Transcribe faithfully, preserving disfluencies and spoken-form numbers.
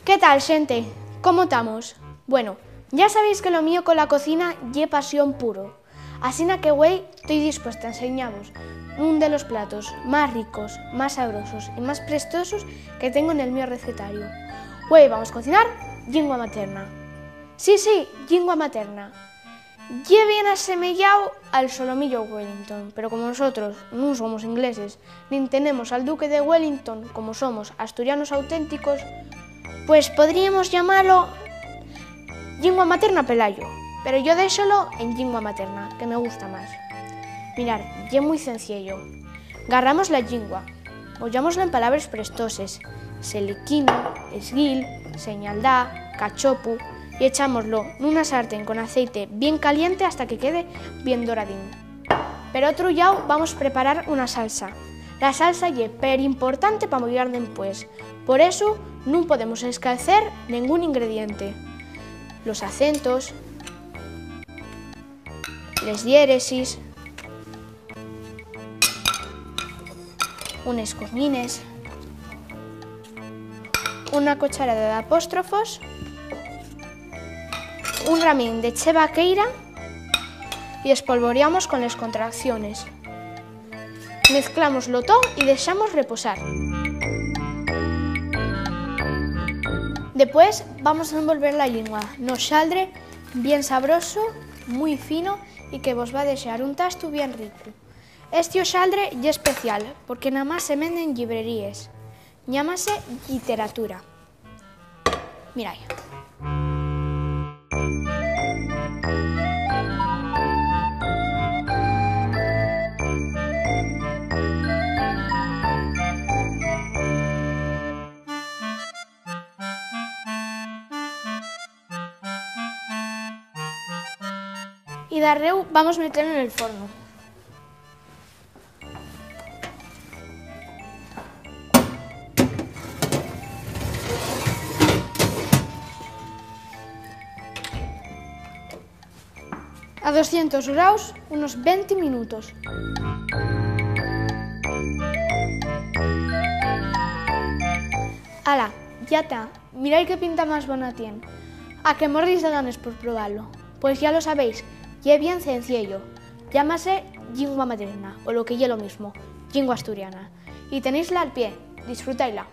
¿Qué tal, xente? ¿Cómo tamos? Bueno, ya sabéis que lo mío con la cocina ye pasión puro, asina que güei toi dispuesta a enseñavos nun de los platos más ricos, más sabrosos y más prestosos que tengo nel mio recetario. Güei vamos cocinar llingua materna. Sí, sí, llingua materna. Ye bien asemeyao al solomillo Wellington, pero como nosotros nun somos ingleses, nin tenemos al duque de Wellington, como somos asturianos auténticos, pues podríemos llamalo llingua materna pelayo, pero yo déxolo en llingua materna, que me gusta más. Mirar, ye mui cenciello. Garramos la llingua, mollámosla en palabres prestoses, selequino, esguil, señaldá, cachopu, y echámoslo nuna sartén con aceite bien caliente hasta que quede bien doradín. Per otru llau, vamos preparar una salsa. La salsa ye perimportante pa mollar dempués, por eso nun podemos escaecer nengún ingrediente. Los acentos, les diéresis, unes comines, una cucharada d'apóstrofos, un ramín de che vaqueira y espolvoreamos con les contracciones. Mezclámoslo too y dexamos reposar. Depués vamos envolver la llingua n'oxaldre bien sabroso, mui fino y que vos va dexar un tastu bien ricu. Esti oxaldre ye especial porque namás se mende en llibreríes. Llámase lliteratura. Mirái. Y darréu vamos metelo nel fornu. A doscientos graus, unos venti minutos. Ala, ya ta. Mirái qué pinta más bona tien. A que morrís de ganes por probalo. Pues ya lo sabéis, ye bien cenciello. Llámase llingua materna, o lo que ye lo mismo, llingua asturiana. Y tenéisla al pie. Disfrutaila.